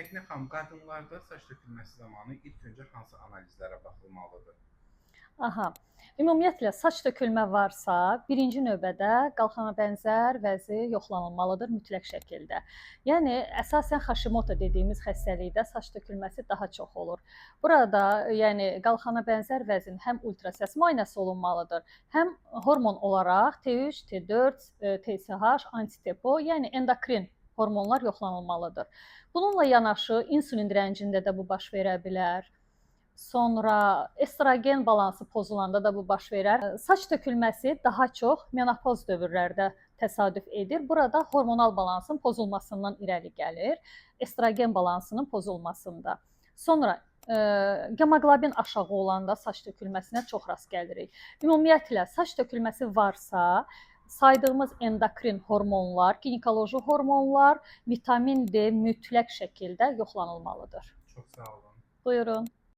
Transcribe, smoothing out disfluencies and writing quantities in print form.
Səkinə xanım, qadınlarda saç tökülməsi zamanı ilk öncə hansı analizlərə baxılmalıdır? Aha. Ümumiyyətlə saç tökülmə varsa, birinci növbədə qalxana bənzər vəzi yoxlanılmalıdır mütləq şəkildə. Yəni əsasən Hashimoto dediyimiz xəstəlikdə saç tökülməsi daha çox olur. Burada, yəni qalxana bənzər vəzin həm ultrasəs müayinəsi olunmalıdır, həm hormon olaraq T3, T4, TSH, antitepo, yəni endokrin hormonlar yoxlanılmalıdır. Bununla yanaşı insulin dirəncində də bu baş verə bilər. Sonra estrogen balansı pozulanda da bu baş verər. Saç tökülməsi daha çox menopoz dövrlərdə təsadüf edir. Burada hormonal balansın pozulmasından irəli gəlir. Estrogen balansının pozulmasında. Sonra hemoqlobin aşağı olanda saç tökülməsinə çox rast gəlirik. Ümumiyyətlə saç tökülməsi varsa, saydığımız endokrin hormonlar, ginekoloji hormonlar, vitamin D mütləq şəkildə yoxlanılmalıdır. Çox sağ olun. Buyurun.